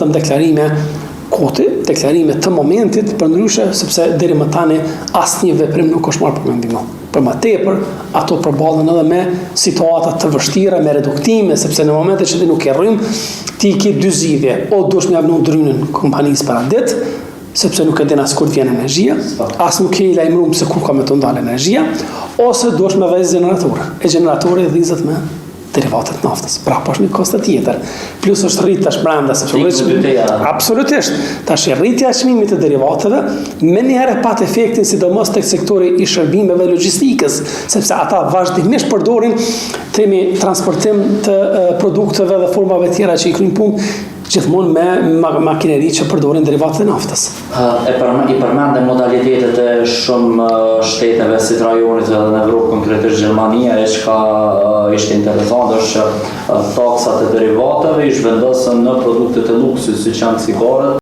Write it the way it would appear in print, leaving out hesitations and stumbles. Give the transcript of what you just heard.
Vetëm deklarime koti, deklarime të momentit, përndryshe, sepse deri më tani asnjë veprim nuk është marrë për me ndihmu. Për më tepër, ato përballen edhe me situata të vështira, me reduktime, sepse në momente që ti nuk ke rrymë, ti ke dy zgjidhje, o duhesh me ia vnu drynin kompanisë për atë ditë, sepse nuk e din as kur të vjen energjia, as nuk je i lajmëruar se kur ka me të ndalë energjia, ose duhesh me dhezë gjenerator. E gjeneratori dhizet me derivatet e naftës. Pra, po është një kosto tjetër. Plus është rritë tash brenda, sepse rritë... Absolutisht. Tash rritja e çmimit të derivateve, menjëherë pat efektin sidomos tek sektori i shërbimeve logjistikës, sepse ata vazhdimisht përdorin themi transportim të produkteve dhe formave tjera që i kryjnë punë gjithmonë me makineri që përdorin derivatet e naftës. E përm i përmende modalitetet e shumë shteteve si të rajonit edhe në Evropë, konkretisht Gjermania, e çka ishte interesante është që taksat e derivateve i zhvendosën në produktet e luksit, siç janë cigaret.